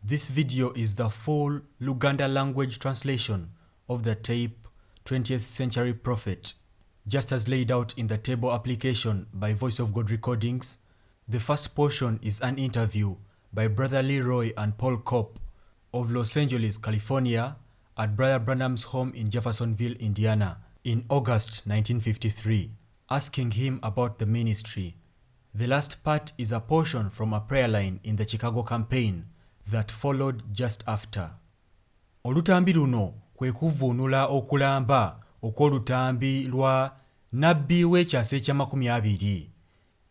This video is the full Luganda language translation of the tape 20th Century Prophet, just as laid out in the table application by Voice of God Recordings. The first portion is an interview by Brother Leroy and Paul Kopp of Los Angeles, California, at Brother Branham's home in Jeffersonville, Indiana, in August 1953, asking him about the ministry. The last part is a portion from a prayer line in the Chicago campaign that followed just after. Olutambi luno kwe kuvvuunula okulamba okw'olutambi lwa Nnabbi w'ekyasa eky'amakumi abiri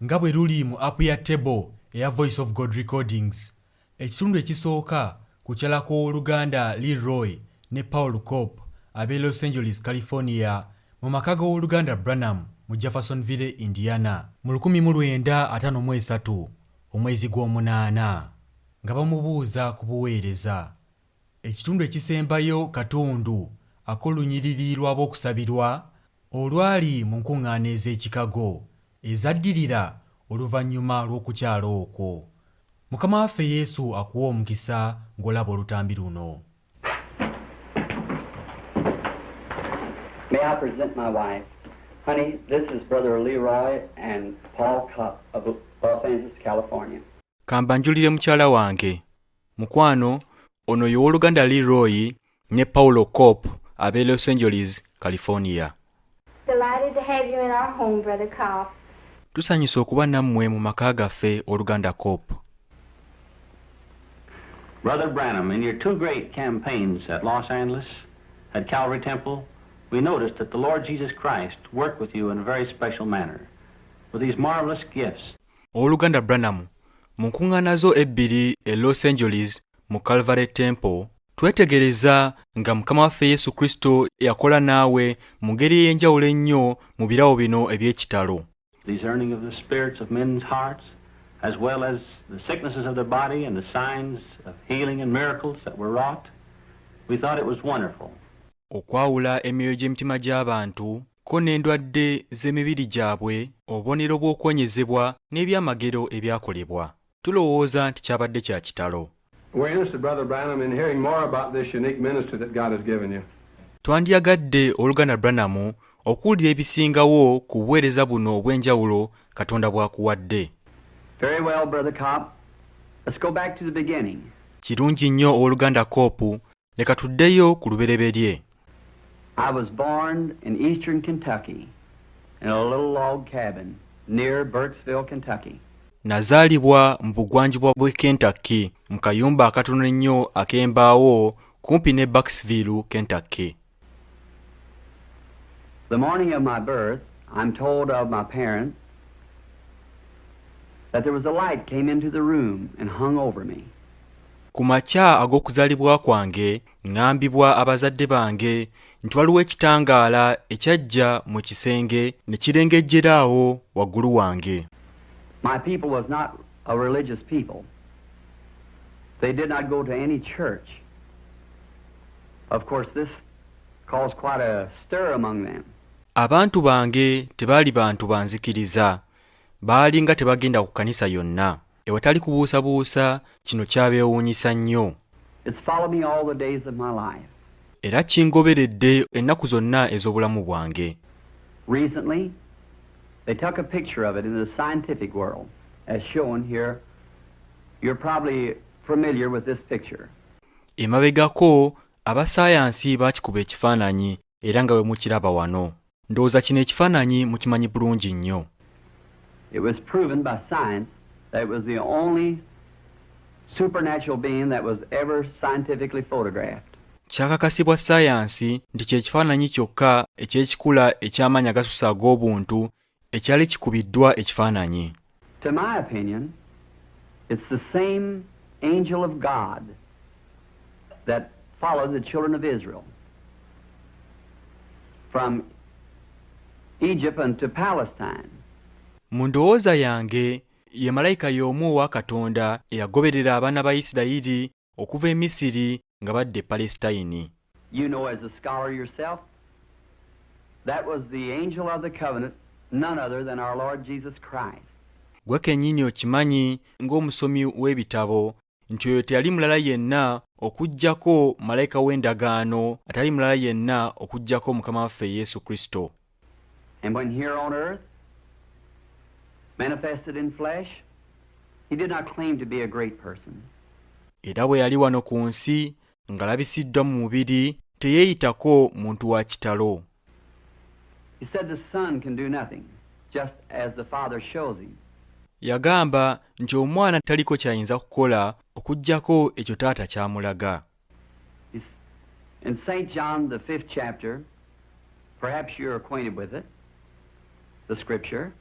nga bwe luli mu apu ya Table eya Voice of God Recordings. Ekitundu ekisooka kukyala kw'Ow'oluganda Lee Roy ne Paul Kopp ab'e Los Angeles, California, mu maka g'Ow'oluganda Branham mu Jeffersonville, Indiana, mu 1953 omwezi gw'omunaana nga bamubuuza ku buweereza. Ekitundu ekisembayo katundu ak'olunyiriri lw'ab'okusabirwa olwali mu nkuŋŋaana ez'e Chicago ezaddirira oluvannyuma lw'okukyala okwo. Mukama waffe Yesu akuwe omukisa ng'olaba olutambi luno. May I present my wife? Honey, this is Brother Leroy and Paul Kopp of Los Angeles, California. Ka mbanjulire mukyala wange. Mukwano, ono ye Ow'oluganda Leroy ne Paul Kopp ab'e Los Angeles, California. Delighted to have you in our home, Brother Kopp. Tusanyuse okuba nammwe mu maka gaffe, Ow'oluganda Kopp. Brother Branham, in your two great campaigns at Los Angeles, at Calvary Temple, we noticed that the Lord Jesus Christ worked with you in a very special manner, with these marvelous gifts. Ow'oluganda Branham, mu nkuŋŋaana zo ebbiri e Los Angeles mu Calvary Temple, twetegereza nga Mukama waffe Yesu Kristo yakola naawe mu ngeri ey'enjawulo ennyo mu birabo bino eby'ekitalo. Discerning of the spirits of men's hearts, as well as the sicknesses of their body and the signs of healing and miracles that were wrought. We thought it was wonderful. Okwawula emyoyo gy'emitima gy'abantu ko n'endwadde z'emibiri gyabwe, obubonero bw'okuwonyezebwa n'ebyamagero ebyakolebwa. Tulowooza nti kyabadde kya kitalo. We're interested, Brother Branham, in hearing more about this unique ministry that God has given you. Twandyagadde, Ow'oluganda Branham, okuwulira ebisingawo ku buweereza buno obw'enjawulo Katonda bw'akuwadde. Very well, Brother Kopp. Let's go back to the beginning. Kirungi nnyo, Owooluganda Kopp, leka tuddeyo ku lubereberye. I was born in eastern Kentucky in a little log cabin near Burkesville, Kentucky. Nazaalibwa mu bugwanjuba bw'e Kentucky mu kayumba akatono ennyo ak'embaawo kumpi ne Burkesville, Kentucky. The morning of my birth, I'm told of my parents that there was a light came into the room and hung over me. Ku makya ag'okuzaalibwa kwange, ŋŋambibwa abazadde bange nti waliwo ekitangaala ekyajja mu kisenge ne kirengejjera awo waggulu wange. My people was not a religious people. They did not go to any church. Of course, this caused quite a stir among them. Abantu bange tebaali bantu banzikiriza. Baali nga tebagenda ku kkanisa yonna. Ewatali kubuusabuusa kino kyabeewuunyisa nnyo. It's followed me all the days of my life. Era kingoberedde ennaku zonna ez'obulamu bwange. Recently, they took a picture of it in the scientific world, as shown here. You're probably familiar with this picture. Emabegako abasaayansi baakikuba ekifaananyi era nga bwe mukiraba wano. Ndowooza kino ekifaananyi mukimanyi bulungi nnyo. It was proven by science that it was the only supernatural being that was ever scientifically photographed. Kyakakasibwa ssaayansi nti kye kifaananyi kyokka eky'ekikula eky'amaanyi agasusse ag'obuntu ekyali kikubiddwa ekifaananyi. To my opinion, it's the same angel of God that followed the children of Israel from Egypt unto Palestine. Mu ndowooza yange, ye malayika y'omu owa Katonda eyagoberera abaana ba Isirayiri okuva e Misiri nga badda e Palesitayini. You know, as a scholar yourself, that was the angel of the covenant, none other than our Lord Jesus Christ. Gwe kennyini okimanyi ng'omusomi w'ebitabo Nti oyo teyali mulala yenna okuggyako malayika w'endagaano, atali mulala yenna okuggyako Mukama waffe Yesu Kristo. And when here on earth, manifested in flesh, he did not claim to be a great person. Era bwe yali wano ku nsi ng'alabisiddwa mu mubiri, teyeeyitako muntu wa kitalo. He said the Son can do nothing, just as the Father shows him. Yagamba nti Omwana taliko ky'ayinza kukola okuggyako ekyo Taata ky'amulaga. In St. John, the 5th chapter, perhaps you're acquainted with it, the scripture,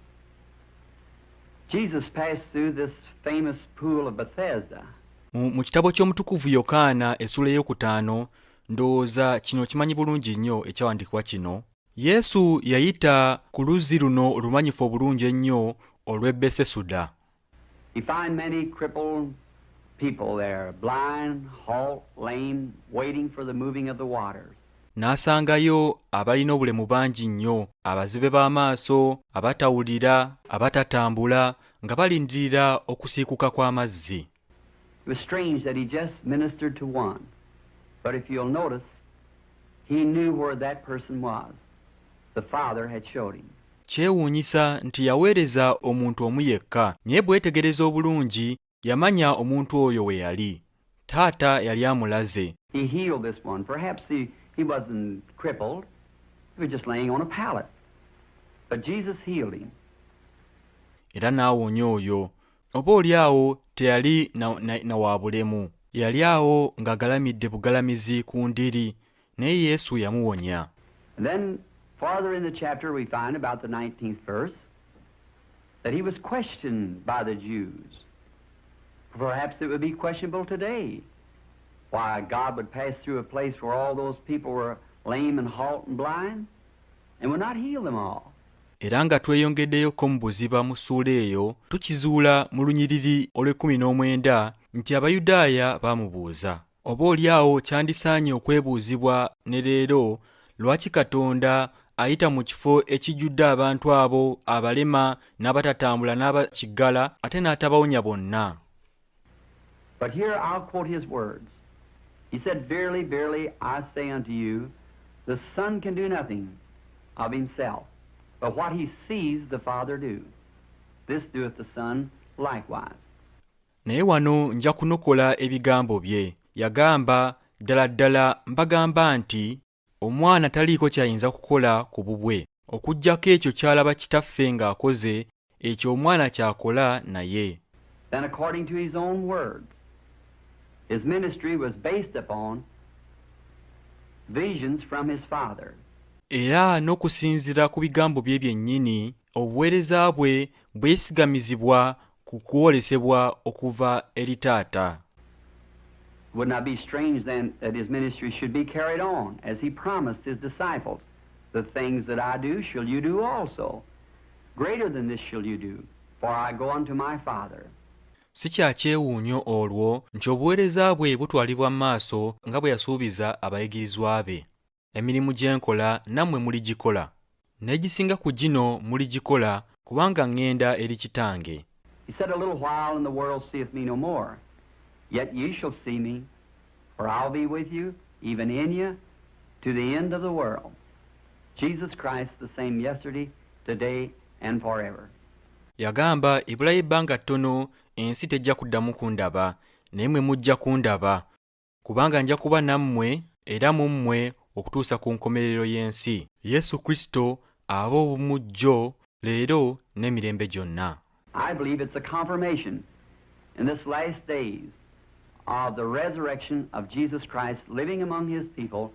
Jesus passed through this famous pool of Bethesda. Mu kitabo ky'Omutukuvu Yokaana essula ey'okutaano, ndowooza kino kimanyi bulungi nnyo ekyawandiikibwa kino, Yesu yayita ku luzzi luno olumanyifu obulungi ennyo olw'e Besesuda. He found many crippled people there, blind, halt, lame, waiting for the moving of the waters. N'asangayo abalina obulemu bangi nnyo, abazibe b'amaaso, abatawulira, abatatambula, nga balindirira okusiikuka kw'amazzi. It was strange that he just ministered to one. But if you'll notice, he knew where that person was. The Father had showed him. Kyewuunyisa nti yaweereza omuntu omu yekka, naye bwetegereza obulungi yamanya omuntu oyo we yali. Taata yali amulaze. He healed this one. Perhaps he wasn't crippled. He was just laying on a pallet. But Jesus healed him. Era n'awonya oyo. Oba oli awo teyali na wa bulemu. Yali awo ng'agalamidde bugalamizi ku ndiri, naye Yesu yamuwonya. And then farther in the chapter we find about the 19th verse that he was questioned by the Jews. Perhaps it would be questionable today why God would pass through a place where all those people were lame and halt and blind and would not heal them all. Era nga tweyongeddeyoko mu buziba mu ssuula eyo, tukizuula mu lunyiriri olw'e19 nti Abayudaaya baamubuuza. Oba oli awo kyandisaanye okwebuuzibwa ne leero lwaki Katonda ayita mu kifo ekijjudde abantu abo abalema n'abatatambula n'abakiggala ate n'atabawonya bonna. But here I'll quote his words. He said, "Verily, verily, I say unto you, the Son can do nothing of himself, but what he sees the Father do, this doeth the Son likewise." Naye wano nja kunokola ebigambo bye. Yagamba, "Ddala ddala mbagamba nti Omwana taliiko ky'ayinza kukola ku bubwe, okuggyako ekyo ky'alaba Kitaffe ng'akoze, ekyo Omwana ky'akola naye." Then according to his own words, his ministry was based upon visions from his Father. Era n'okusinziira ku bigambo bye byennyini, obuweereza bwe bwesigamizibwa ku kwolesebwa okuva eri Taata. It would not be strange then that his ministry should be carried on as he promised his disciples. "The things that I do shall you do also. Greater than this shall you do, for I go unto my Father." Si kya kyewuunyo olwo nti obuweereza bwe butwalibwa mu maaso nga bwe yasuubiza abayigirizwa be. "Emirimu gye nkola nammwe muligikola. N'egisinga ku gino muligikola, kubanga ŋŋenda eri Kitange." He said, "A little while and the world seeth me no more. Yet ye shall see me, for I'll be with you, even in you, to the end of the world. Jesus Christ the same yesterday, today, and forever." Yagamba, "Ebulayo ebbanga ttono ensi tejja kuddamu kundaba, naye mmwe mujja kundaba, kubanga nja kuba nammwe era mu mmwe okutuusa ku nkomerero y'ensi. Yesu Kristo aba obumu jjo, leero n'emirembe gyonna." I believe it's a confirmation in this last days of the resurrection of Jesus Christ living among his people,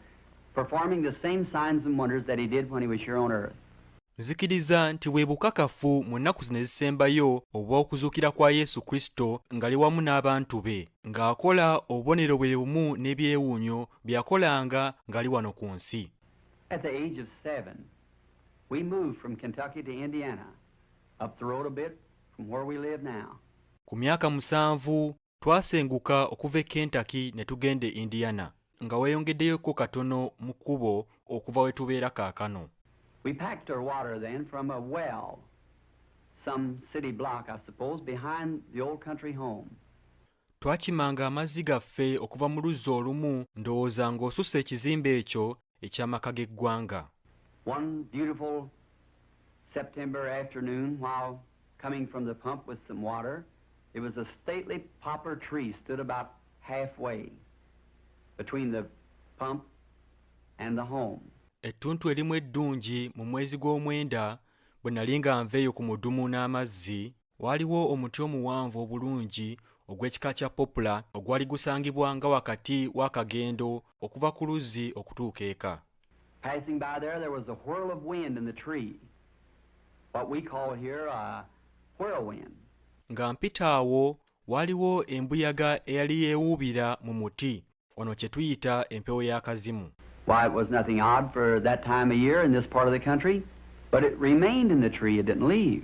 performing the same signs and wonders that he did when he was here on earth. Nzikiriza nti bwe bukakafu mu nnaku zino ezisembayo obw'okuzuukira kwa Yesu Kristo ng'ali wamu n'abantu be, ng'akola obubonero bwe bumu n'ebyewuunyo bye yakolanga ng'ali wano ku nsi. At the age of 7, we moved from Kentucky to Indiana, up the road a bit from where we live now. Ku myaka 7 twasenguka okuva e Kentucky ne tugenda e Indiana, nga weeyongeddeyoko katono mu kkubo okuva we tubeera kaakano. We packed our water then from a well, some city block, I suppose, behind the old country home. Twakimanga amazzi gaffe okuva mu luzzi olumu ndowooza ng'osusse ekizimbe ekyo eky'amaka g'eggwanga. One beautiful September afternoon, while coming from the pump with some water, it was a stately poplar tree stood about halfway between the pump and the home. Ettuntu erimu eddungi mu mwezi gw'omwenda bwe nali nga nva eyo ku mudumu n'amazzi, waaliwo omuti omuwanvu obulungi ogw'ekika kya popula ogwali gusangibwa nga wakati w'akagendo okuva ku luzzi okutuuka eka. Passing by there, there was a whirl of wind in the tree, what we call here a whirlwind. Nga mpita awo waaliwo embuyaga eyali yeewuubira mu muti, ono kye tuyita empewo y'akazimu. Why, it was nothing odd for that time of year in this part of the country, but it remained in the tree. It didn't leave.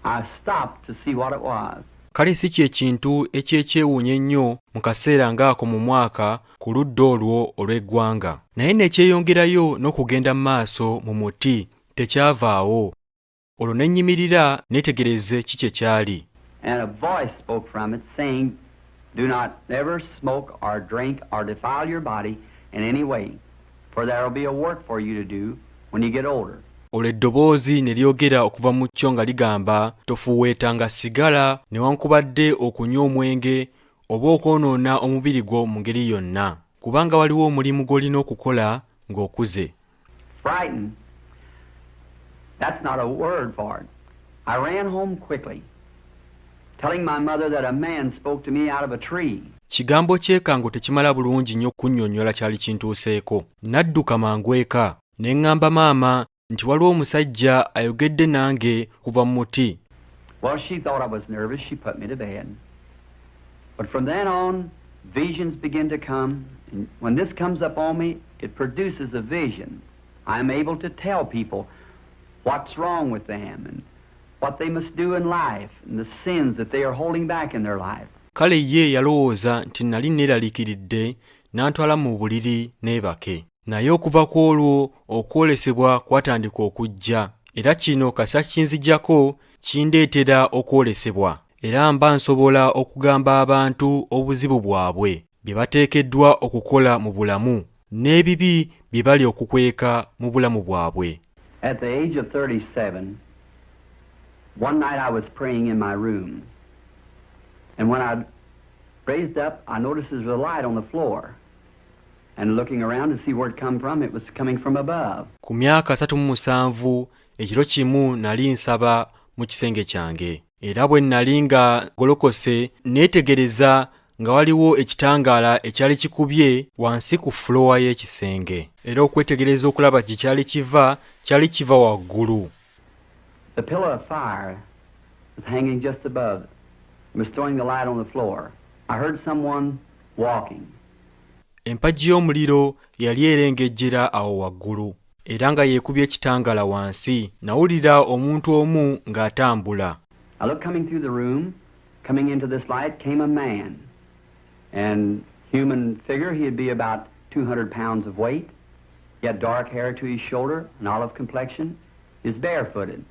I stopped to see what it was. Kale si kye kintu ekyekyewuunyo ennyo mu kaseera ng'ako mu mwaka ku ludda olwo olw'eggwanga. Naye ne kyeyongerayo n'okugenda mu maaso mu muti, tekyavaawo. Olwo ne nnyimirira neetegereze ki kye kyali. And a voice spoke from it, saying, Do not ever smoke or drink or defile your body in any way, for there will be a work for you to do when you get older. Olwo eddoboozi ne lyogera okuva mu kyo nga ligamba, Tofuuweetanga sigala newankubadde okunywa omwenge oba okwonoona omubiri gwo mu ngeri yonna, kubanga waliwo omulimu gw'olina okukola ng'okuze. Frightened. That's not a word for it. I ran home quickly, telling my mother that a man spoke to me out of a tree. Kigambo kyekango tekimala bulungi nnyo kunnyonnyola kyali kintuuseeko. Nadduka mangu eka ne ŋŋamba maama nti waliwo omusajja ayogedde nange kuva mu muti. Well, she thought I was nervous. She put me to bed. But from then on, visions begin to come. And when this comes up on me, it produces a vision. I'm able to tell people what's wrong with them and what they must do in life and the sins that they are holding back in their life. Kale ye yalowooza nti nali neeraliikiridde n'antwala mu buliri neebake. Naye okuva ku olwo okwolesebwa kwatandika okujja era kino kasa kinzijjako kindeetera okwolesebwa era mba nsobola okugamba abantu obuzibu bwabwe bye bateekeddwa okukola mu bulamu n'ebibi bye bali okukweka mu bulamu bwabwe. At the age of 37, one night I was praying in my room. And when I raised up, I noticed there was a light on the floor. And looking around to see where it come from, it was coming from above. Ku myaka 37 ekiro kimu nali nsaba mu kisenge kyange era bwe nali nga golokose neetegereza nga waliwo ekitangaala ekyali kikubye wansi ku fulowa y'ekisenge era okwetegereza okulaba gye kyali kiva kyali kiva waggulu. The pillar of fire was hanging just above and was throwing the light on the floor. I heard someone walking. Empagi y'omuliro yali erengejjera awo waggulu era nga yeekubye ekitangaala wansi. Nawulira omuntu omu ng'atambula. I looked coming through the room, coming into this light came a man. And human figure, he'd be about 200 pounds of weight. He had dark hair to his shoulder, an olive complexion. He was barefooted.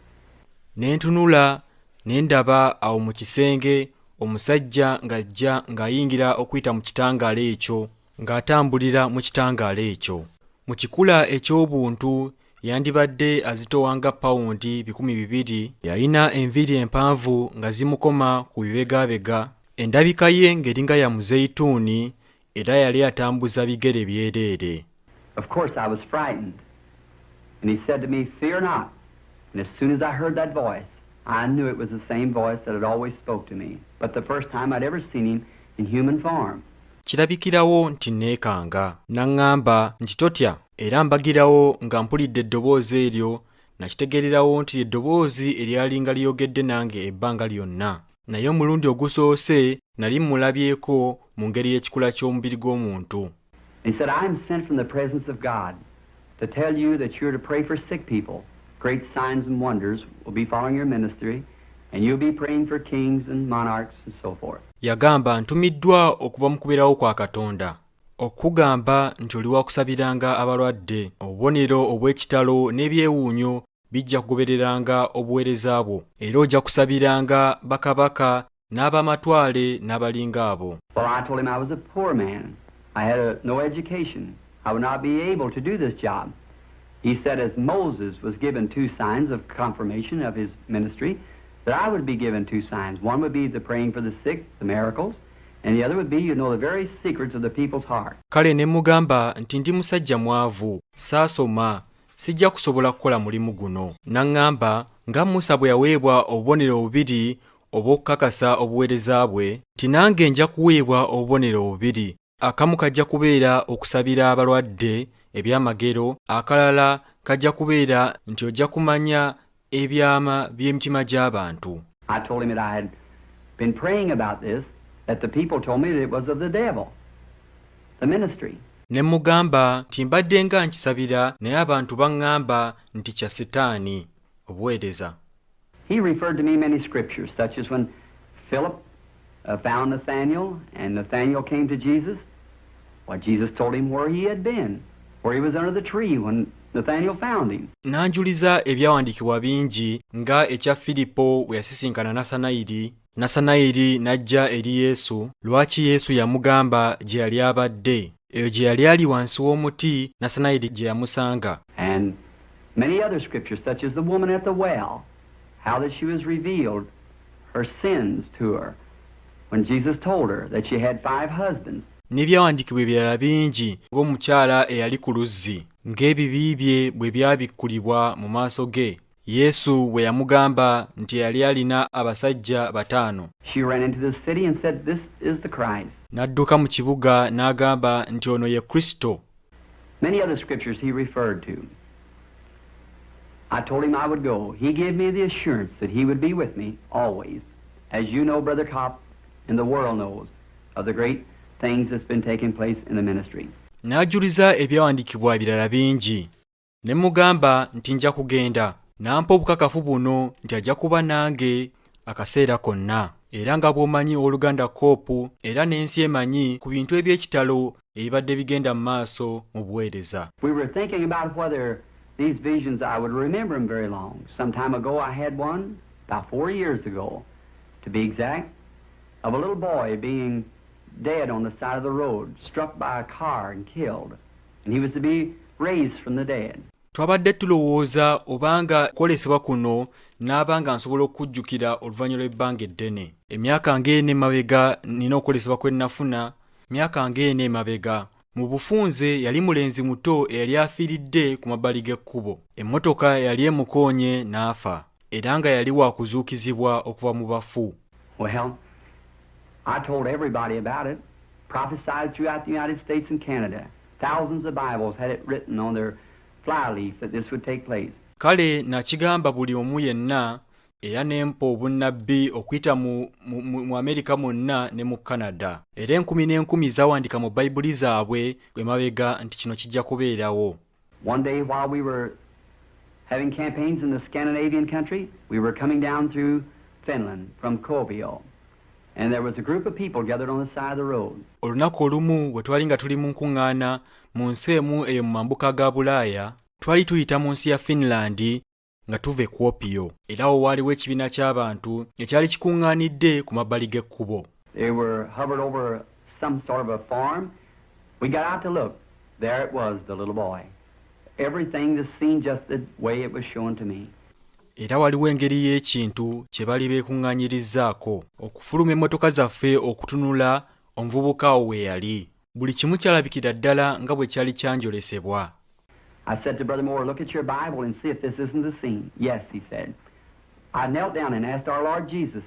Ne ntunula ne ndaba awo mu kisenge omusajja ng'ajja ng'ayingira okuyita mu kitangaala ekyo ng'atambulira mu kitangaala ekyo. Mu kikula eky'obuntu yandibadde azitowa nga pawundi 200, yalina enviiri empanvu nga zimukoma ku bibegaabega, endabika ye ng'eringa ya muzeyituuni era yali atambuza bigere byereere. Of course, I was frightened. And he said to me, Fear not. And as soon as I heard that voice, I knew it was the same voice that had always spoke to me, but the first time I'd ever seen him in human form. Kirabikirawo nti neekanga. N'aŋŋamba nti totya era mbagirawo nga mpulidde eddoboozi eryo nakitegeererawo nti eddoboozi eryalinga liyogedde nange ebbanga lyonna. Naye omulundi ogusoose nali mmulabyeko mu ngeri y'ekikula ky'omubiri gw'omuntu. He said, I am sent from the presence of God to tell you that you're to pray for sick people. Great signs and wonders will be following your ministry, and you'll be praying for kings and monarchs and so forth. Yagamba ntumiddwa okuva mu kubeerawo kwa Katonda okukugamba nti oli wa kusabiranga abalwadde, obubonero obw'ekitalo n'ebyewuunyo bijja kugobereranga obuweereza bwo era ojja kusabiranga bakabaka N'abamatwale n'abalinga abo. Well, I told him I was a poor man. I had no education. I would not be able to do this job. He said as Moses was given 2 signs of confirmation of his ministry, that I would be given 2 signs. One would be the praying for the sick, the miracles, and the other would be, you know, the very secrets of the people's heart. Kale ne mugamba nti ndi musajja mwavu, saasoma, sijja kusobola kukola mulimu guno. N'aŋŋamba nga Musa bwe yaweebwa obubonero bubiri obw'okukakasa obuweereza bwe, nti nange nja kuweebwa obubonero bubiri. Akamu kajja kubeera okusabira abalwadde ebyamagero, akalala kajja kubeera nti ojja kumanya ebyama by'emitima gy'abantu. I told him that I had been praying about this, that the people told me that it was of the devil, the ministry. Ne mugamba nti mbadde nga nkisabira naye abantu baŋŋamba nti kya Sitaani, obuweereza. He referred to me many scriptures, such as when Philip found Nathanael, and Nathanael came to Jesus. Well, Jesus told him where he had been, where he was under the tree when Nathanael found him. N'anjuliza ebyawandiikibwa bingi nga ekya Filipo bwe yasisinkana Nassanayiri, Nassanayiri n'ajja eri Yesu, lwaki Yesu yamugamba gye yali abadde. Eyo gye yali ali wansi w'omuti Nassanayiri gye yamusanga. And many other scriptures, such as the woman at the well, how that she was revealed her sins to her when Jesus told her that she had 5 husbands. N'ebyawandiikibwa ebirala bingi ng'omukyala eyali ku luzzi, ng'ebibi bye bwe byabikkulibwa mu maaso ge. Yesu bwe yamugamba nti yali alina abasajja 5. She ran into the city and said, "This is the Christ." N'adduka mu kibuga n'agamba nti ono ye Kristo. Many other scriptures he referred to. I told him I would go. He gave me the assurance that he would be with me always. As you know, Brother Kopp, and the world knows, of the great things that's been taking place in the ministry. N'ajuliza ebyawandiikibwa ebirala bingi. Ne mugamba nti nja kugenda. N'ampa obukakafu buno nti ajja kuba nange akaseera konna. Era nga bw'omanyi owooluganda Kopp, era n'ensi emanyi ku bintu eby'ekitalo ebibadde bigenda mu maaso mu buweereza. We were thinking about whether these visions, I would remember them very long. Some time ago I had one, about 4 years ago, to be exact, of a little boy being dead on the side of the road, struck by a car and killed, and he was to be raised from the dead. Twabadde tulowooza obanga kwolesebwa kuno n'abanga nsobola okujjukira oluvannyuma lw'ebbanga eddene. Emyaka ng'ena emabega nina okwolesebwa kwe nnafuna, myaka ng'ena emabega. Mu bufunze yali mulenzi muto eyali afiiridde ku mabbali g'ekkubo. Emmotoka yali emukoonye n'afa, era nga yali wa kuzuukizibwa okuva mu bafu. Well, I told everybody about it, prophesied throughout the United States and Canada. Thousands of Bibles had it written on their flyleaf that this would take place. Kale nakigamba buli omu yenna, era ne mpa obunnabbi okuyita mu Amerika mwonna ne mu Canada. Era enkumi n'enkumi zaawandika mu Bayibuli zaabwe emabega nti kino kijja kubeerawo. One day while we were having campaigns in the Scandinavian country, we were coming down through Finland from Kuopio. And there was a group of people gathered on the side of the road. Olunaku olumu bwe twali nga tuli mu nkuŋŋaana mu nsi emu eyo mu mambuka ga Bulaaya, twali tuyita mu nsi ya Finland nga tuva e Kuopio. Era awo waaliwo ekibiina ky'abantu ekyali kikuŋŋaanidde ku mabbali g'ekkubo. They were hovered over some sort of a farm. We got out to look. There it was, the little boy. Everything the scene just the way it was shown to me. Era waliwo engeri y'ekintu kye baali beekuŋŋaanyirizzaako okufuluma emmotoka zaffe okutunula omuvubuka awo we yali. Buli kimu kyalabikira ddala nga bwe kyali kyanjolesebwa. I said to Brother Moore, look at your Bible and see if this isn't the scene. Yes, he said. I knelt down and asked our Lord Jesus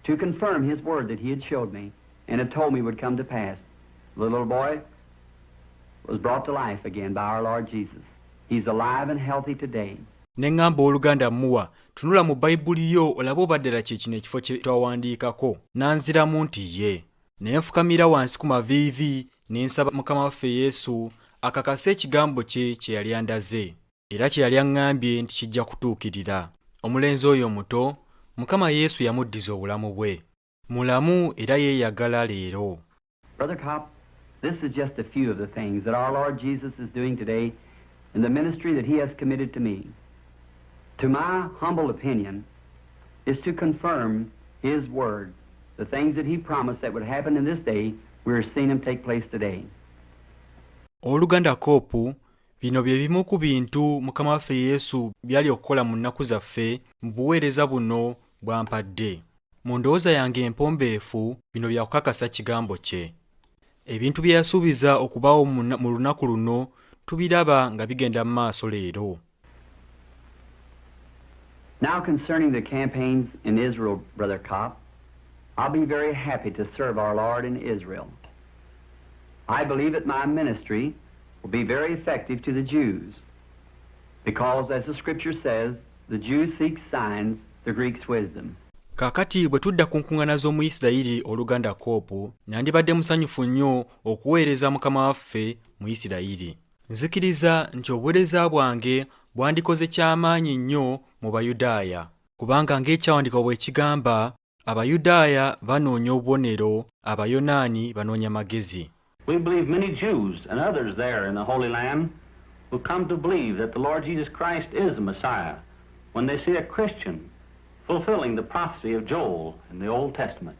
to confirm his word that he had showed me and had told me would come to pass. The little boy was brought to life again by our Lord Jesus. He's alive and healthy today. Ne ŋŋamba owooluganda Moore, tunula mu Bayibuli yo olabe oba ddala kye kino ekifo kye twawandiikako. N'anziramu nti ye. Ne nfukamira wansi ku maviivi ne nsaba Mukama waffe Yesu akakase ekigambo kye kye yali andaze, era kye yali aŋŋambye nti kijja kutuukirira. Omulenzi oyo omuto, Mukama Yesu yamuddiza obulamu bwe. Mulamu era yeeyagala leero. Brother Kopp, this is just a few of the things that our Lord Jesus is doing today in the ministry that he has committed to me. To my humble opinion, is to confirm his word The things that He promised that would happen in this day, we're seeing them take place today. Owooluganda Kopp, bino bye bimu ku bintu Mukama waffe Yesu by'ali okukola mu nnaku zaffe mu buweereza buno bw'ampadde. Mu ndowooza yange empombeefu, bino bya kukakasa Kigambo kye. Ebintu bye yasuubiza okubaawo mu lunaku luno tubiraba nga bigenda mu maaso leero. Now concerning the campaigns in Israel, Brother Kopp, I'll be very happy to serve our Lord in Israel. I believe that my ministry will be very effective to the Jews, because as the Scripture says, the Jews seek signs, the Greeks wisdom. Kaakati bwe tudda ku nkuŋŋaana z'omu Isirayiri, Owooluganda Kopp, nandibadde musanyufu nnyo okuweereza Mukama waffe mu Isirayiri. Nzikiriza nti obuweereza bwange bwandikoze ky'amaanyi nnyo mu Bayudaaya, kubanga ng'Ekyawandiikibwa bwe kigamba, Abayudaaya banoonya obubonero, Abayonaani banoonya magezi. We believe many Jews and others there in the Holy Land will come to believe that the Lord Jesus Christ is the Messiah when they see a Christian fulfilling the prophecy of Joel in the Old Testament.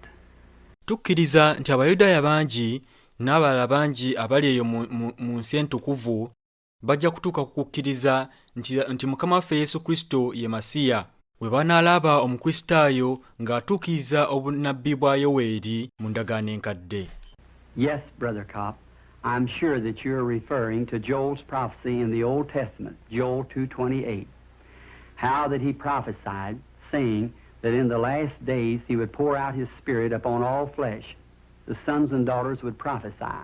Tukkiriza nti Abayudaaya bangi n'abalala bangi abali eyo mu nsi entukuvu bajja kutuuka ku kukkiriza nti Mukama waffe Yesu Kristo ye Masiya bwe banaalaba Omukristaayo ng'atuukiriza obunnabbi bwa Yoweeri mu ndagaano enkadde. Yes, Brother Kopp, I'm sure that you're referring to Joel's prophecy in the Old Testament, Joel 2:28. How that he prophesied, saying that in the last days he would pour out his spirit upon all flesh. The sons and daughters would prophesy.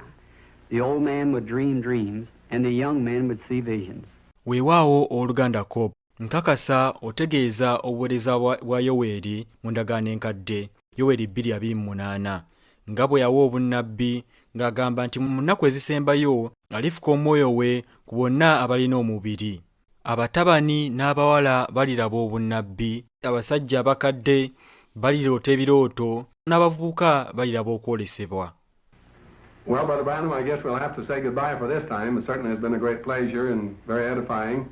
The old man would dream dreams, and the young men would see visions. Weewaawo Owooluganda Kopp, nkakasa otegeeza obuweereza bwa Yoweeri mu ndagaano enkadde, Yoweeri 2:28, nga bwe yawa obunnabbi ng'agamba nti mu nnaku ezisembayo alifuka omwoyo we ku bonna abalina omubiri. Abatabani n'abawala baliraba obunnabbi, abasajja abakadde baliroota ebirooto, n'abavubuka baliraba okwolesebwa. Well, Brother Branham, I guess we'll have to say goodbye for this time. It certainly has been a great pleasure and very edifying.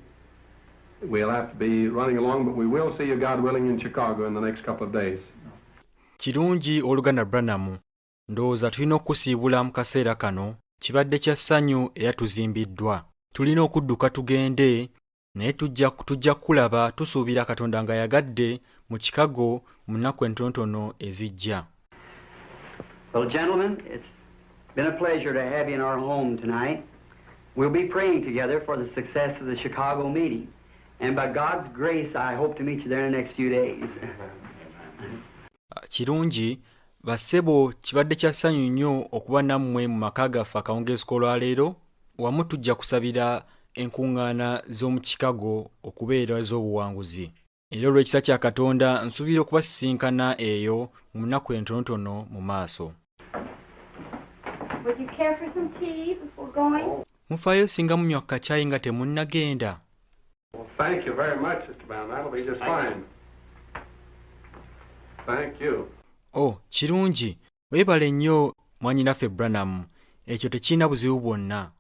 We'll have to be running along, but we will see you, God willing, in Chicago in the next couple of days. Kirungi Owooluganda Branham, ndowooza tulina okukusiibula mu kaseera kano. Kibadde kya ssanyu era tuzimbiddwa. Tulina okudduka tugende, naye tujja kukulaba tusuubira Katonda ng'ayagadde mu Chicago mu nnaku entonotono ezijja. Well, gentlemen, it's been a pleasure to have you in our home tonight. We'll be praying together for the success of the Chicago meeting. And by God's grace, I hope to meet you there in the next few days. Kirungi bassebo, kibadde kya ssanyu nnyo okuba nammwe mu maka gaffe akawungeezi k'olwaleero. Wamu tujja kusabira enkuŋŋaana z'omu Chicago okubeera ez'obuwanguzi. Era olw'ekisa kya Katonda nsuubira okubasisinkana eyo mu nnaku entonotono mu maaso. Would you care for some tea before going? Mufaayo singa munywa ku kacaayi nga temunnagenda? Well, thank you very much, Sister Branham. That'll be just fine. Thank you. Oh, kirungi. Weebale nnyo mwannyinaffe Branham. Ekyo tekirina buzibu bwonna.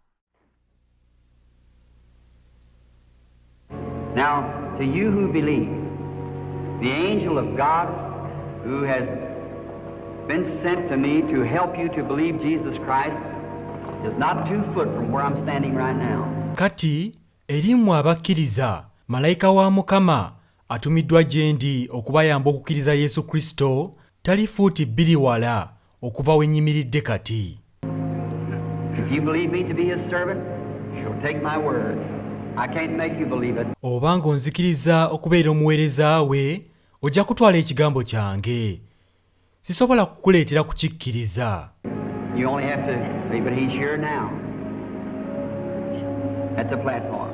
Now, to you who believe, the angel of God who has been sent to me to help you to believe Jesus Christ is not 2 foot from where I'm standing right now. Kati eri mmwe abakkiriza, malayika wa Mukama atumiddwa gye ndi okubayamba okukkiriza Yesu Kristo tali fuuti 2 wala okuva we nnyimiridde kati. If you believe me to be his servant, you'll take my word. I can't make you believe it. Oba ng'onzikiriza okubeera omuweereza we, ojja kutwala ekigambo kyange. Sisobola kukuleetera kukikkiriza. You only have to believe, but he's here now at the platform.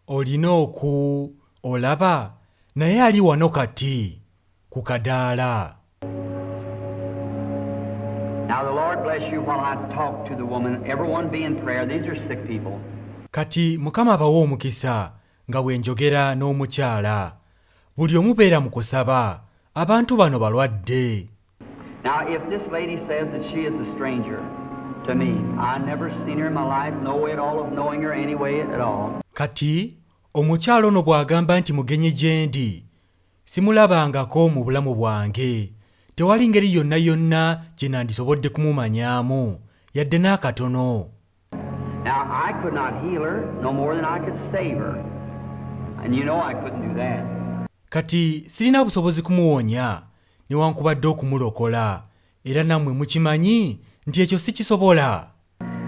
Olina oku olaba, naye ali wano kati ku kadaala. Now the Lord bless you while I talk to the woman. Everyone be in prayer. These are sick people. Kati Mukama abawe omukisa nga bwe njogera n'omukyala. Buli omu beera mu kusaba. Abantu bano balwadde. Now, if this lady says that she is a stranger to me, I never seen her in my life, no way at all of knowing her any way at all. Kati omukyala ono bw'agamba nti mugenyi gye ndi, simulabangako mu bulamu bwange, Tewali ngeri yonna yonna gye nandisobodde kumumanyaamu, yadde n'akatono. Now, I could not heal her no more than I could save her. And you know I couldn't do that. Kati sirina busobozi kumuwonya newankubadde okumulokola, era nammwe mukimanyi nti ekyo sikisobola.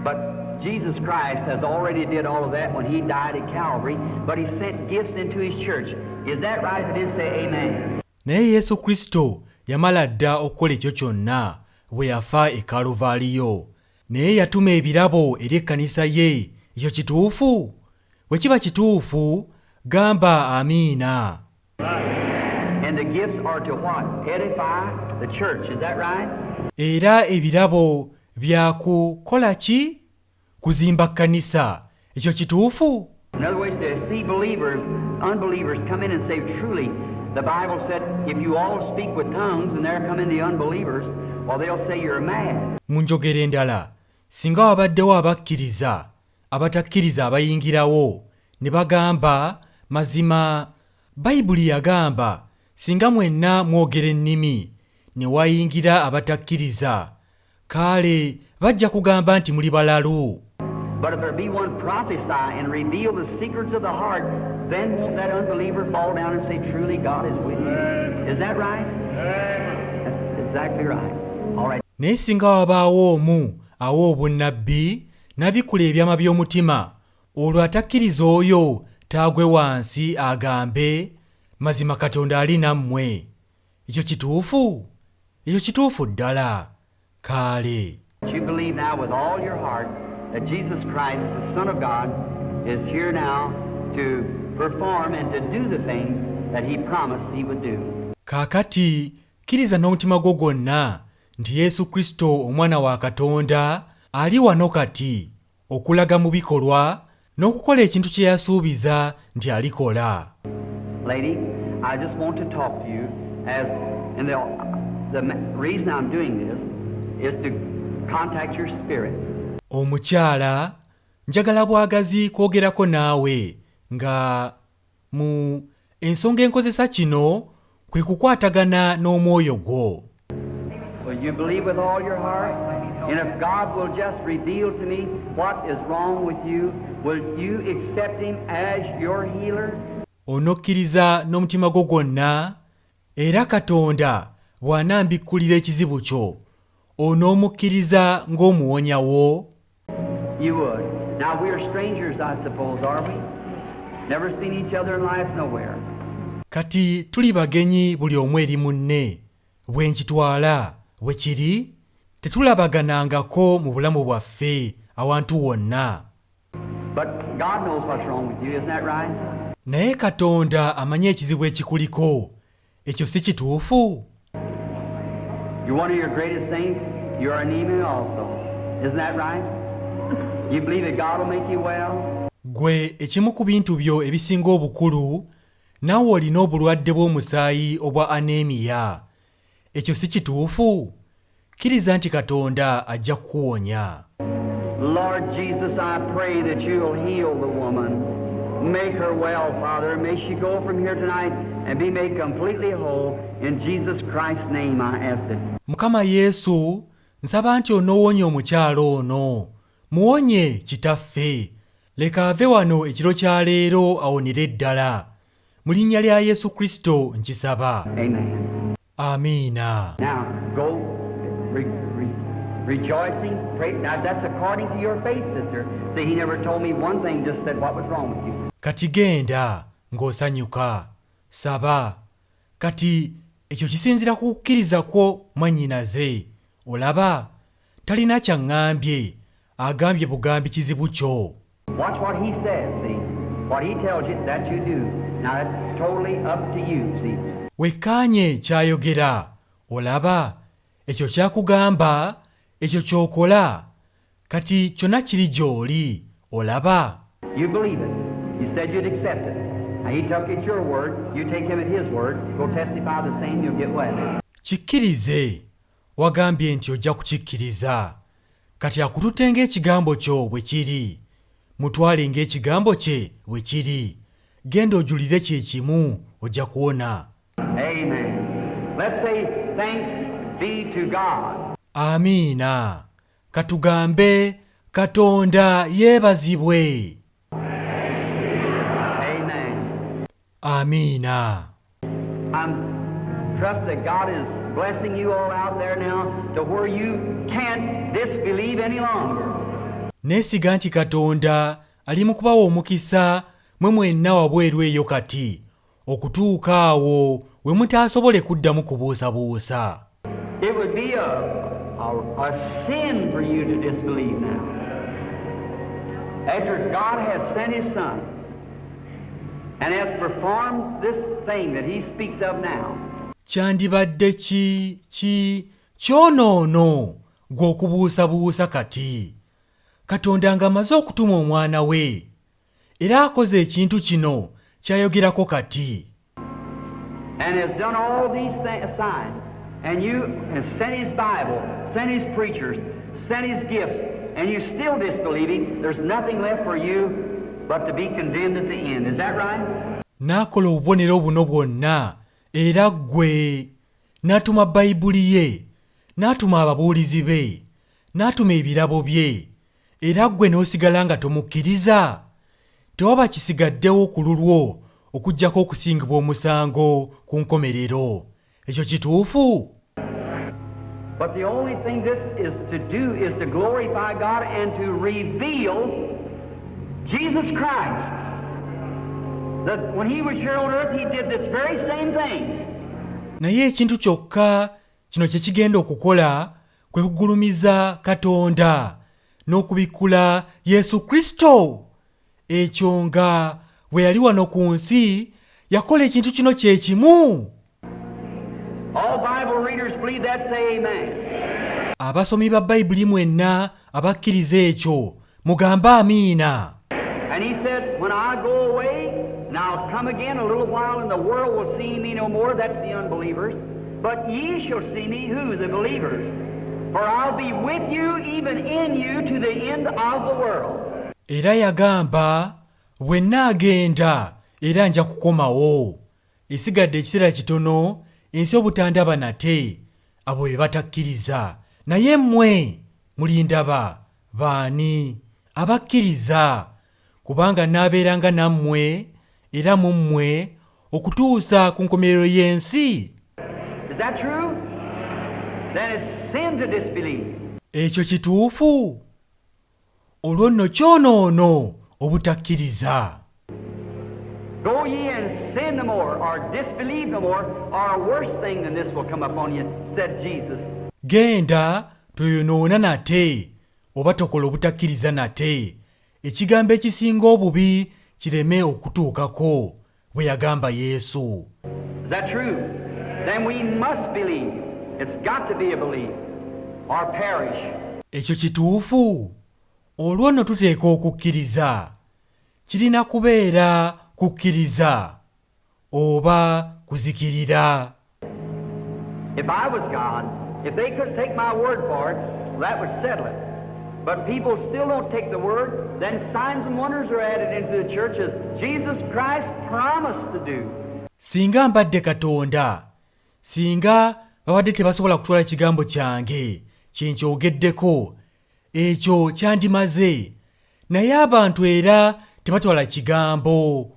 But Jesus Christ has already did all of that when he died at Calvary, but he sent gifts into his church. Is that right? If it is, say amen. Naye Yesu Kristo yamala dda okukola ekyo kyonna bwe yafa e Kaluvaaliyo. Naye yatuma ebirabo eri ekkanisa ye. Ekyo kituufu? Bwe kiba kituufu, gamba amiina. And the gifts are to what? Edify the church. Is that right? Era ebirabo bya kukola ki? Kuzimba kkanisa. Ekyo kituufu? In other words, to see believers, unbelievers come in and say, truly, the Bible said, if you all speak with tongues and there come in the unbelievers, well, they'll say you're mad. Mu njogera endala, singa wabaddewo abakkiriza, abatakkiriza abayingirawo, ne bagamba, mazima, Bayibuli yagamba, singa mwenna mwogera ennimi, ne wayingira abatakkiriza, kale bajja kugamba nti muli balalu. But if there be one prophesy and reveal the secrets of the heart, then won't that unbeliever fall down and say, truly God is with you? Is that right? That's exactly right. All right. Naye singa wabaawo omu awa obunnabbi n'abikkula ebyama by'omutima, olwo atakkiriza oyo taagwe wansi agambe, mazima Katonda ali nammwe. Ekyo kituufu? Ekyo kituufu ddala. Kale. You believe now with all your heart that Jesus Christ, the Son of God, is here now to perform and to do the things that he promised he would do. Kaakati kkiriza n'omutima gwo gwonna nti Yesu Kristo omwana wa Katonda ali wano kati okulaga mu bikolwa n'okukola ekintu kye yasuubiza nti alikola. Lady, I just want to talk to you as, and the reason I'm doing this is to contact your spirit. Omukyala, njagala bwagazi kwogerako naawe nga mu ensonga enkozesa kino kwe kukwatagana n'omwoyo gwo. Will you believe with all your heart? And if God will just reveal to me what is wrong with you, will you accept him as your healer? Onokkiriza n'omutima gwo gwonna, era Katonda bw'anambikkulira ekizibu kyo, onoomukkiriza ng'omuwonya wo? You would. Now we are strangers, I suppose, are we? Never seen each other in life nowhere. Kati tuli bagenyi buli omu eri munne. Bwe nkitwala, bwe kiri, tetulabaganangako mu bulamu bwaffe awantu wonna. But God knows what's wrong with you, isn't that right? Naye Katonda amanyi ekizibu ekikuliko. Ekyo si kituufu? You're one of your greatest things. You're anemia also. Isn't that right? You believe that God will make you well? Gwe ekimu ku bintu byo ebisinga obukulu, naawe olina obulwadde bw'omusaayi obwa anemia. Ekyo si kituufu? Kkiriza nti Katonda ajja kukuwonya. Lord Jesus, I pray that you'll heal the woman. Make her well, Father. May she go from here tonight and be made completely whole. In Jesus Christ's name I ask it. Mukama Yesu, nsaba nti onoowonya omukyala ono. Muwonye kitaffe. Leka ave wano ekiro kya leero awonere ddala. Mu linnya lya Yesu Kristo nkisaba. Amen. Amiina. Now, go rejoicing. Pray. Now, that's according to your faith, sister. See, he never told me one thing, just said what was wrong with you. Kati genda ng'osanyuka. Saba. Kati ekyo kisinziira ku kukkiriza kwo mwannyinaze. Olaba, talina kyaŋŋambye, agambye bugambi kizibu kyo. Watch what he says, see. What he tells you, that you do. Now, that's totally up to you, see. Wekkaanye ky'ayogera. Olaba, ekyo ky'akugamba, ekyo ky'okola. Kati kyonna kiri gy'oli. Olaba. You believe it. You said you'd accept it. Now, he took at your word. You take him at his word. Go testify the same, you'll get well. Kikkirize. Wagambye nti ojja kukikkiriza. Kati akututte ng'ekigambo kyo bwe kiri. Mutwale ng'ekigambo kye bwe kiri. Genda ojulire kye kimu, ojja kuwona. Amen. Let's say thanks be to God. Amiina. Katugambe Katonda yeebazibwe. Amen. Amiina. I'm trust that God is blessing you all out there now to where you can't disbelieve any longer. Neesiga nti Katonda ali mu kubawa omukisa mwe mwenna wabweru eyo kati okutuuka awo we mutaasobole kuddamu kubuusabuusa. It would be a sin for you to disbelieve now. After God has sent His Son and has performed this thing that He speaks of now. Kyandibadde ki ki kyonoono ggwe okubuusabuusa kati. Katonda ng'amaze okutuma omwana we era akoze ekintu kino ky'ayogerako kati. And has done all these signs, and you and sent His Bible, sent His preachers, sent His gifts, and you still disbelieving, there's nothing left for you but to be condemned at the end. Is that right? N'akola obubonero buno bwonna era ggwe n'atuma Bayibuli ye, n'atuma ababuulizi be, n'atuma ebirabo bye, era ggwe n'osigala nga tomukkiriza. Tewaba kisigaddewo ku lulwo okuggyako okusingibwa omusango ku nkomerero. Ekyo kituufu? But the only thing this is to do is to glorify God and to reveal Jesus Christ. That when He was here on earth, He did this very same thing. Naye ekintu kyokka kino kye kigenda okukola kwe kugulumiza Katonda n'okubikkula Yesu Kristo. Ekyo nga bwe yali wano ku nsi yakola ekintu kino kye kimu. All Bible readers believe that, say amen. Abasomi ba Bayibuli mwenna abakkiriza ekyo mugambe amiina. And He said, when I go away, and I'll come again a little while, and the world will see me no more. That's the unbelievers. But ye shall see me, who? The believers. For I'll be with you, even in you, to the end of the world. Era yagamba, bwe nnaagenda era nja kukomawo. Esigadde ekiseera kitono ensi obutandaba nate, abo be batakkiriza. Naye mmwe mulindaba baani abakkiriza, kubanga nnaabeeranga nammwe era mu mmwe okutuusa ku nkomerero y'ensi. Is that true? Then it's sin to disbelieve. Ekyo kituufu? Olwo nno kyonoono obutakkiriza. Go ye and sin no more, or disbelieve no more, or a worse thing than this will come upon you, said Jesus. Genda toyonoona nate oba tokola obutakkiriza nate, ekigambo ekisinga obubi kireme okutuukako, bwe yagamba Yesu. Is that true? Then we must believe. It's got to be a belief, or perish. Ekyo kituufu? Olwo nno tuteeka okukkiriza. Kirina kubeera kukkiriza oba kuzikirira. If I was God, if they could take my word for it, that would settle it. But people still don't take the word, then signs and wonders are added into the church as Jesus Christ promised to do. Singa mbadde Katonda, singa babadde tebasobola kutwala kigambo kyange kye nkyogeddeko, ekyo kyandimaze. Naye abantu era tebatwala kigambo,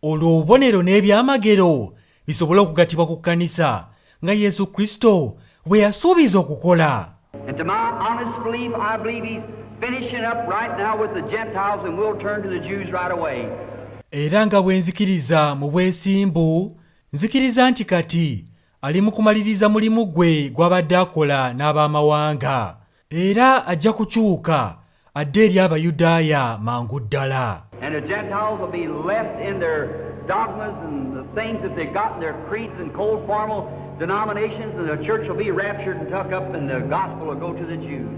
olwo obubonero n'ebyamagero bisobole okugattibwa ku kkanisa nga Yesu Kristo bwe yasuubiza okukola. And to my honest belief, I believe He's finishing up right now with the Gentiles, and we'll turn to the Jews right away. Era nga bwe nzikiriza mu bwesimbu, nzikiriza nti kati ali mu kumaliriza mulimu gwe gw'abadde akola n'abamawanga, era ajja kukyuka adde eri Abayudaaya mangu ddala. And the Gentiles will be left in their dogmas and the things that they've got in their creeds and cold formal denominations, and the church will be raptured and took up, and the gospel will go to the Jews.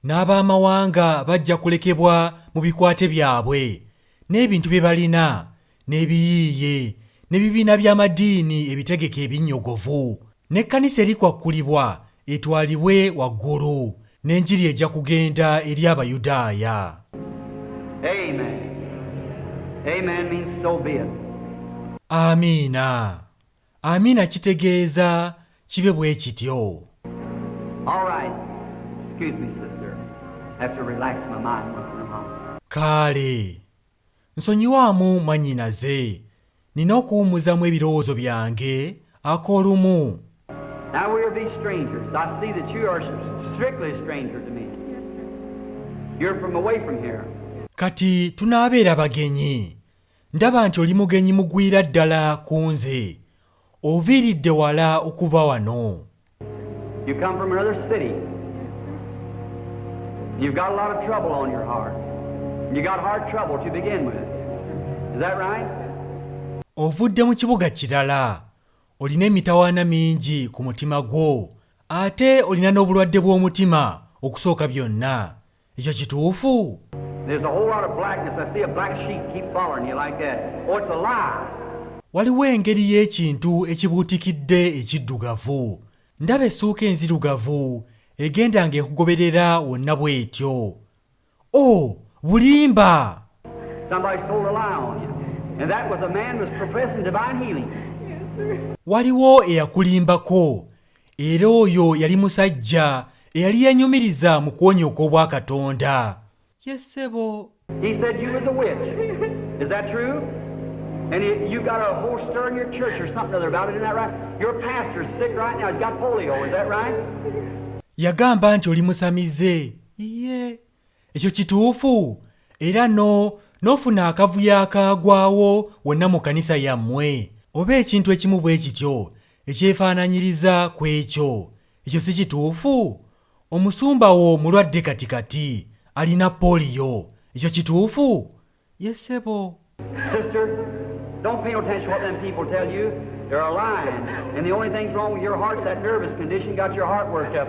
N'abamawanga bajja kulekebwa mu bikwate byabwe n'ebintu bye balina n'ebiyiiye n'ebibiina by'amadiini ebitegeke ebinnyogovu, n'ekkanisa erikwakkulibwa etwalibwe waggulu, n'enjiri ejja kugenda eri Abayudaaya. Amen. Amen means so be it. Amiina. Amiina kitegeeza kibe bwe kityo. All right. Excuse me, sister. I have to relax my mind once in a while. Kale nsonyiwaamu mwannyinaze, nina okuwummuzaamu ebirowoozo byange ak'olumu. Now we are these strangers. I see that you are strictly a stranger to me. You're from away from here. Kati tunaabeera bagenyi. Ndaba nti oli mugenyi mugwira ddala ku nze. Oviiridde wala okuva wano. You come from another city. You've got a lot of trouble on your heart. You got heart trouble to begin with. Is that right? Ovudde mu kibuga kirala. Olina emitawaana mingi ku mutima gwo. Ate olina n'obulwadde bw'omutima okusooka byonna. Ekyo kituufu? There's a whole lot of blackness. I see a black sheet keep following you like that. Oh, it's a lie. Waliwo engeri y'ekintu ekibuutikidde ekiddugavu. Ndaba essuuka enzirugavu egenda ng'ekugoberera wonna bw'etyo. O, bulimba! Somebody's told a lie on you. And that was a man was professing divine healing. Waliwo eyakulimbako, era oyo yali musajja eyali yenyumiriza mu kuwonya okw'obwakatonda. Ye ssebo. He said you was a witch. Is that true? And you got a whole stir in your church or something other about it, isn't that right? Your pastor's sick right now. He's got polio. Is that right? Yagamba nti oli musamize. Ye, ekyo kituufu? Era no n'ofuna akavuyo akaagwawo wonna mu kkanisa yammwe oba ekintu ekimu bwe kityo ekyefaananyiriza ku ekyo. Ekyo si kituufu? Omusumba wo mulwadde kati kati, alina poliyo. Ekyo kituufu? Ye ssebo. Sister, don't pay no attention to what them people tell you. They're lying. And the only thing's wrong with your heart's that nervous condition got your heart worked up.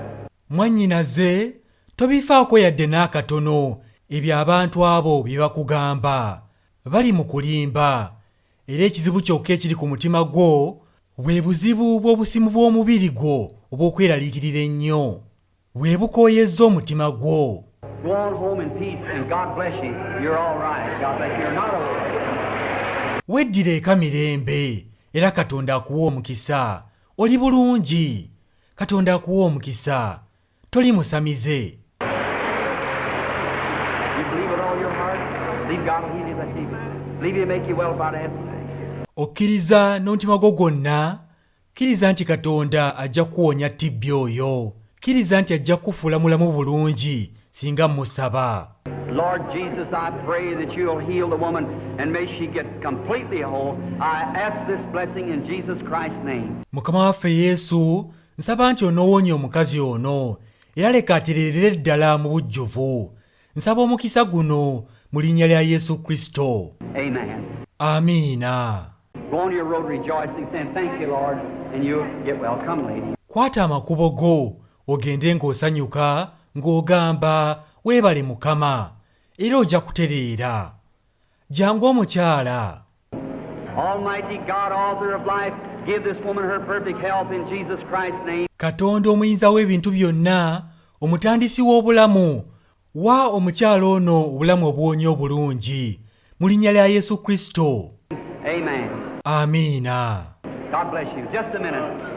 Mwannyinaze, tobifaako yadde n'akatono ebyo abantu abo bye bakugamba. Bali mu kulimba. Era ekizibu kyokka ekiri ku mutima gwo bwe buzibu bw'obusimu bw'omubiri gwo obw'okweraliikirira ennyo. Bwe bukooyezza omutima gwo. Go on home in peace and God bless you. You're all right. God bless you. You're not a Weddira eka mirembe era Katonda akuwe omukisa. Oli bulungi. Katonda akuwe omukisa. Toli musamize. You believe with all your heart? Believe God will heal you that evening. Believe He'll make you well without asking. Okkiriza n'omutima gwo gwonna? Kkiriza nti Katonda ajja kukuwonya tibbi oyo. Kkiriza nti ajja kukufuula mulamu bulungi singa mmusaba. Lord Jesus, I pray that you'll heal the woman and may she get completely whole. I ask this blessing in Jesus Christ's name. Mukama waffe Yesu, nsaba nti onoowonya omukazi ono era leka atereerere ddala mu bujjuvu. Nsaba omukisa guno mu linnya lya Yesu Kristo. Amen. Amiina. Go on your road rejoicing, saying, Thank you, Lord, and you'll get well. Come, lady. Kwata amakubo go ogende ng'osanyuka ng'ogamba weebale Mukama era ojja kutereera. Jangu omukyala. Almighty God, author of life, give this woman her perfect health in Jesus Christ's name. Katonda omuyinza w'ebintu byonna, omutandisi w'obulamu, wa omukyala ono obulamu obuwonya obulungi mu linnya lya Yesu Kristo. Amen. Amiina. God bless you. Just a minute.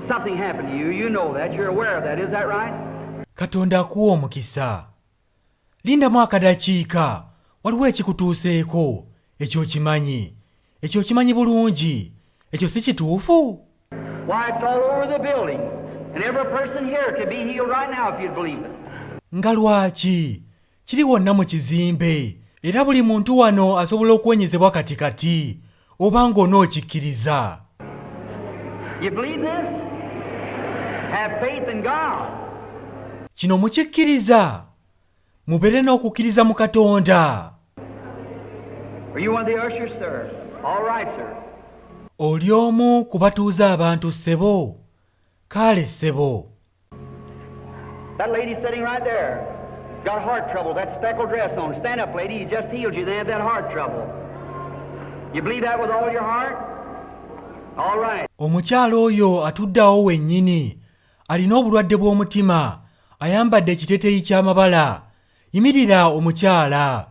Something happened to you. You know that. You're aware of that. Is that right? Katonda akuwa omukisa. Lindamu akadakiika, waliwo ekikutuuseeko. Ekyo okimanyi. Ekyo okimanyi bulungi. Ekyo si kituufu? Why, it's all over the building. And every person here could be healed right now if you'd believe it. Nga lwaki? Kiri wonna mu kizimbe. Era buli muntu wano asobola okuwonyezebwa kati kati oba ng'onookikkiriza. You believe this? Have faith in God. Kino mukikkiriza? Mubeere n'okukkiriza mu Katonda. Are you one of the ushers, sir? All right, sir. Oli omu ku batuuza abantu ssebo? Kale ssebo. That lady sitting right there got heart trouble, that speckled dress on. Stand up, lady. He just healed you. They have that heart trouble. You believe that with all your heart? All right. Omukyala oyo atudde awo wennyini alina obulwadde bw'omutima, ayambadde ekiteeteeyi ky'amabala. Yimirira omukyala.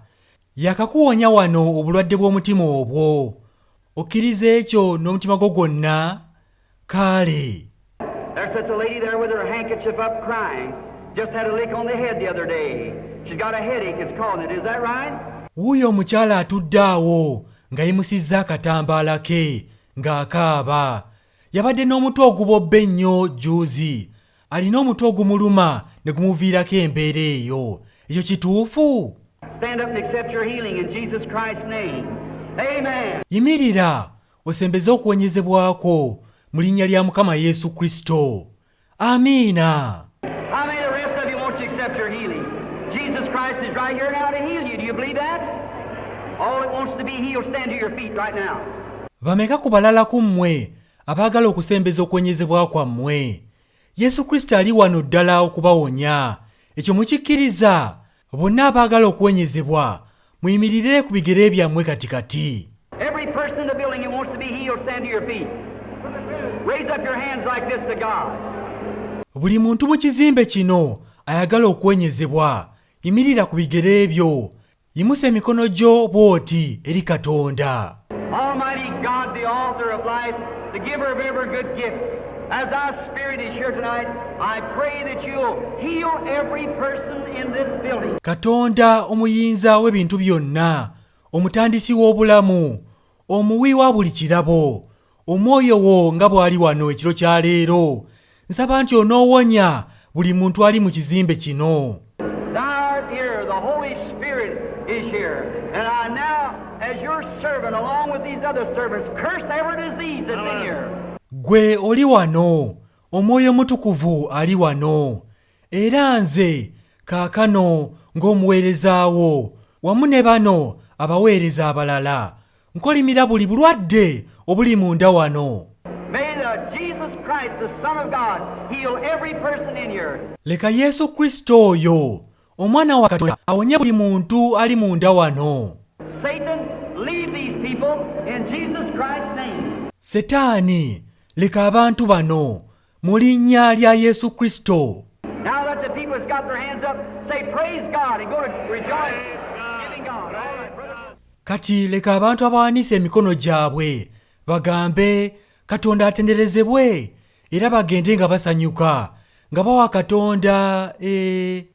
Yakakuwonya wano obulwadde bw'omutima obwo. Okkiriza ekyo n'omutima gwo gwonna? Kale. There sits a lady there with her handkerchief up crying. Just had a lick on the head the other day. She's got a headache. It's causing it. Is that right? Wuuyo omukyala atudde awo ng'ayimusizza akatambaala ke ng'akaaba. Yabadde n'omutwe ogubobba ennyo jjuuzi. Alina omutwe ogumuluma ne gumuviirako embeera eyo. Ekyo kituufu? Stand up and accept your healing in Jesus Christ's name. Amen. Yimirira osembeze okuwonyezebwa kwo mu linnya lya Mukama Yesu Kristo. Amiina. How many of the rest of you want to accept your healing? Jesus Christ is right here now to heal you. Do you believe that? All that wants to be healed, stand to your feet right now. Bameka ku balala ku mmwe abaagala okusembeza okuwonyezebwa kwammwe? Yesu Kristo ali wano ddala okubawonya. Ekyo mukikkiriza? Bonna abaagala okuwonyezebwa, muyimirire ku bigere byammwe kati kati. Every person in the building who wants to be healed, stand to your feet. Raise up your hands like this to God. Buli muntu mu kizimbe kino ayagala okuwonyezebwa, yimirira ku bigere byo. Yimusa emikono gyo bw'oti eri Katonda. Almighty God, the author of life, the giver of every good gift, as our spirit is here tonight, I pray that you'll heal every person in this building. Katonda omuyinza w'ebintu byonna, omutandisi w'obulamu, omuwi wa buli kirabo, omwoyo wo nga bw'ali wano ekiro kya leero, nsaba nti onoowonya buli muntu ali mu kizimbe kino. Thou art here, the Holy Spirit is here. And I now, as your servant, along with these other servants, curse every disease that's in here. Ggwe oli wano, Omwoyo Omutukuvu ali wano. Era nze kaakano ng'omuweereza wo, wamu ne bano abaweereza abalala, nkolimira buli bulwadde obuli munda wano. May the Jesus Christ, the Son of God, heal every person in here. Leka Yesu Kristo oyo, Omwana wa Katonda, awonye buli muntu ali munda wano. Satan, leave these people in Jesus Christ's name. Setaani, leka abantu bano, mu linnya lya Yesu Kristo. Now let the people that's got their hands up say, Praise God, and go to rejoice, giving God. All right, brother. Kati leka abantu abawanise emikono gyabwe bagambe, Katonda atenderezebwe, era bagende nga basanyuka, nga bawa Katonda e...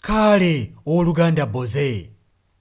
Kale, ow'oluganda Boze.